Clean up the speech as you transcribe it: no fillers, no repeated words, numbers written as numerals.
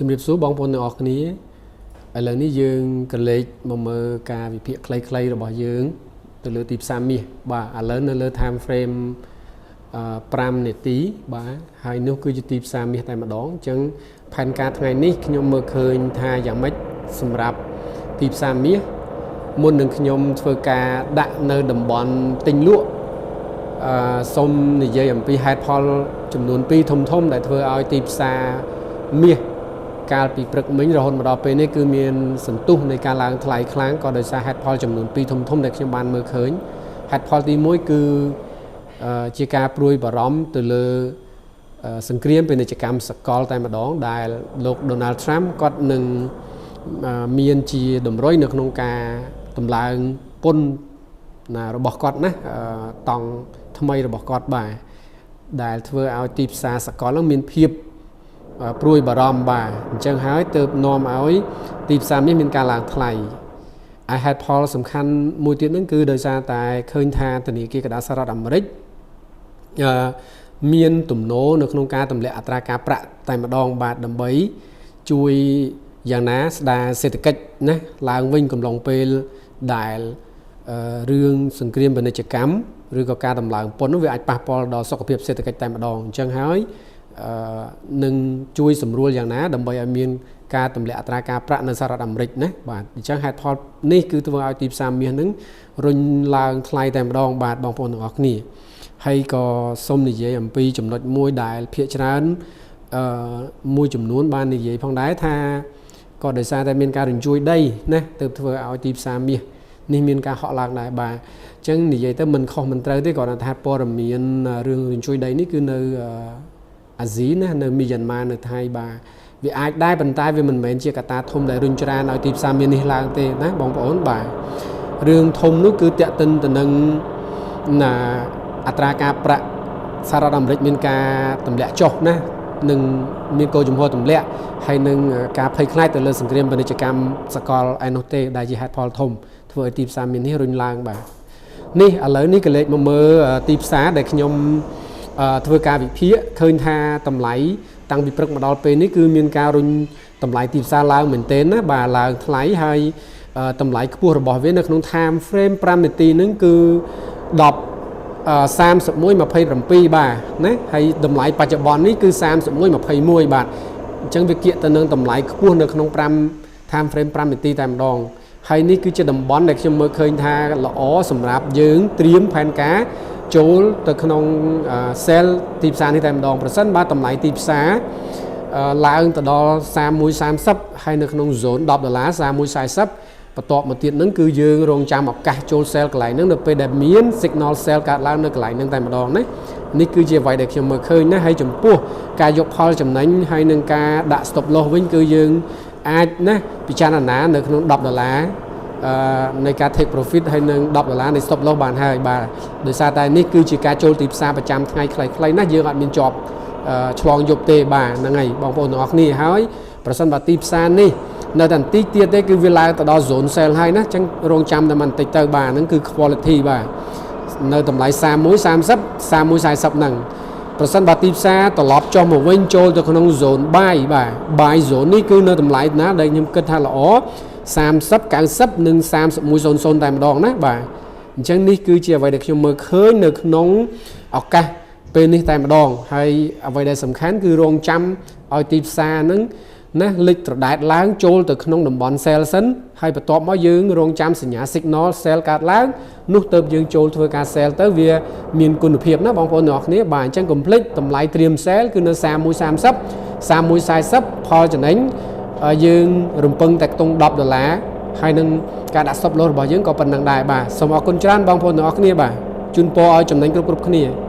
ជំរាបសួរបងប្អូនទាំងអស់គ្នាឥឡូវនេះយើងក៏លេខមកមើលការវិភាគខ្លីៗរបស់យើងទៅលើទីផ្សារមាសបាទឥឡូវនៅលើ time frame 5នាទីបាទហើយនោះគឺជាទីផ្សារមាសតែម្ដងអញ្ចឹងផែនការថ្ងៃនេះខ្ញុំមើលឃើញថាយ៉ាងម៉េចសម្រាប់ទីផ្សារមាសមុននឹងខ្ញុំធ្វើការដាក់នៅតំបន់ទិញលក់សូមនិយាយអំពីហេតុផលចំនួន2ធំធំដែលធ្វើឲ្យទីផ្សារមាសកាលពីព្រឹកមិញរហូតមកដល់ពេលនេះគឺមានសន្ទុះនៃការឡើងថ្លៃខ្លាំងក៏ដោយសារហេតុផលចំនួន2ធំធំដែលខ្ញុំបានមើលឃើញហេតុផលទី1គឺជាការព្រួយបារម្ភទៅលើសង្គ្រាមពាណិជ្ជកម្មសកលតែម្ដងដែលលោក Donald Trump គាត់នឹងមានជាតម្រុយនៅក្នុងការតម្លើងពន្ធណារបស់គាត់ណាតង់ថ្មីរបស់គាត់បាទដែលធ្វើឲ្យទីផ្សារសកលនឹងមានភាពព្រួយបារម្ភបាទអញ្ចឹងហើយទើបនាំឲ្យទីផ្សារនេះមានការឡើងថ្លៃឯហេតុផលសំខាន់មួយទៀតហ្នឹងគឺដោយសារតែឃើញថាធនាគារកណ្ដាលសហរដ្ឋអាមេរិកអឺមានទំនោរនៅក្នុងការទម្លាក់អត្រាការប្រាក់តែម្ដងបាទដើម្បីជួយយ៉ាងណាស្ដារសេដ្ឋកិច្ចណាឡើងវិញកំឡុងពេលដែលរឿងសង្គ្រាមពាណិជ្ជកម្មឬក៏ការតម្លើងពន្ធនោះវាអាចប៉ះពាល់ដល់សុខភាពសេដ្ឋកិច្ចតែម្ដងអញ្ចឹងហើយនឹងជួយសម្រួលយ៉ាងណាដើម្បីឲ្យមានការទម្លាក់អត្រាការប្រាក់នៅសហរដ្ឋអាមេរិកណាបាទអញ្ចឹងហេតុផលនេះគឺធ្វើឲ្យទីផ្សារមាសនឹងរុញឡើងថ្លៃតែម្ដងបាទបងប្អូនទាំងអស់គ្នាហើយក៏សូមនិយាយអំពីចំណុចមួយដែលភាគច្រើនមួយចំនួនបាននិយាយផងដែរថាក៏ដោយសារតែមានការរញ្ជួយដីណាទើបធ្វើឲ្យទីផ្សារមាសនេះមានការហក់ឡើងដែរបាទអញ្ចឹងនិយាយទៅមិនខុសមិនត្រូវទេគ្រាន់តែថាព័ត៌មានរឿងរញ្ជួយដីនេះគឺនៅអាស៊ីណានៅមីយ៉ាន់ម៉ានៅថៃបាទវាអាចដែរប៉ុន្តែវាមិនមែនជាកត្តាធំដែលរុញច្រានឲ្យទីផ្សារមាសនេះឡើងទេណាបងប្អូនបាទរឿងធំនោះគឺតាក់ទិនទៅនឹងណាអត្រាការប្រាក់សហរដ្ឋអាមេរិកមានការទម្លាក់ចុះណានឹងមានគោលជំហរទម្លាក់ហើយនឹងការភ័យខ្លាចទៅលើសង្គ្រាមពាណិជ្ជកម្មសកលឯនោះទេដែលជាហេតុផលធំធ្វើឲ្យទីផ្សារមាសនេះរុញឡើងបាទនេះឥឡូវនេះក៏លេខមកមើលទីផ្សារដែលខ្ញុំធ្វើការវិភាគឃើញថាតម្លៃតាំងពីព្រឹកមកដល់ពេលនេះគឺមានការរុញតម្លៃទីផ្សារឡើងមែនទែនណាបាទឡើងថ្លៃហើយតម្លៃខ្ពស់របស់វានៅក្នុង time frame 5នាទីហ្នឹងគឺ10 31.27បាទណាហើយតម្លៃបច្ចុប្បន្ននេះគឺ31.21បាទអញ្ចឹងវាគៀកទៅនឹងតម្លៃខ្ពស់នៅក្នុង5 time frame 5នាទីតែម្ដងហើយនេះគឺជាតំបន់ដែលខ្ញុំមើលឃើញថាល្អសម្រាប់យើងត្រៀមផែនការចូលទៅក្នុង sell ទីផ្សារនេះតែម្ដងប្រសិនបើតម្លៃទីផ្សារឡើងទៅដល់31.30ហើយនៅក្នុង zone 10ដុល្លារ31.40បន្ទាប់មកទៀតហ្នឹងគឺយើងរងចាំឱកាសចូល sell កន្លែងហ្នឹងនៅពេលដែលមាន signal sell កើតឡើងនៅកន្លែងហ្នឹងតែម្ដងណានេះគឺជាអ្វីដែលខ្ញុំមើលឃើញណាហើយចំពោះការយកផលចំណេញហើយនឹងការដាក់ stop loss វិញគឺយើងអាចណាពិចារណានៅក្នុង10ដុល្លារនៃការ take profit ហើយនឹង10ដុល្លារនៃ stop loss បានហើយបាទដោយសារតែនេះគឺជាការចូលទីផ្សារប្រចាំថ្ងៃខ្លីៗណាយើងអត់មានជាប់ឆ្លងយប់ទេបាទហ្នឹងហើយបងប្អូនទាំងអស់គ្នាហើយប្រសិនបើទីផ្សារនេះនៅតែបន្តិចទៀតទេគឺវាឡើងទៅដល់ zone sell ហើយណាអញ្ចឹងរងចាំតែបន្តិចទៅបាទហ្នឹងគឺ quality បាទនៅតម្លៃ31 30 31 40ហ្នឹងប្រសិនបើទីផ្សារត្រឡប់ចុះមកវិញចូលទៅក្នុង zone buy បាទ buy zone នេះគឺនៅតម្លៃណាដែលខ្ញុំគិតថាល្អ30 90និង3100តែម្ដងណាបាទអញ្ចឹងនេះគឺជាអ្វីដែលខ្ញុំមើលឃើញនៅក្នុងឱកាសពេលនេះតែម្ដងហើយអ្វីដែលសំខាន់គឺរងចាំឲ្យទីផ្សារហ្នឹងណាលិចត្រដែតឡើងចូលទៅក្នុងតំបន់ sell សិនហើយបន្ទាប់មកយើងរងចាំសញ្ញា signal sell កើតឡើងនោះទៅយើងចូលធ្វើការ sell ទៅវាមានគុណភាពណាបងប្អូនទាំងអស់គ្នាបាទអញ្ចឹងកុំភ្លេចតម្លៃត្រៀម sell គឺនៅ31.30 31.40ផលចំណេញយើងរំពឹងតែខ្ទង់10ដុល្លារហើយនឹងការដាក់ stop loss របស់យើងក៏ប៉ុណ្ណឹងដែរបាទសូមអរគុណច្រើនបងប្អូនទាំងអស់គ្នាបាទជូនពរឲ្យចំណេញគ្រប់គ្រប់គ្នា។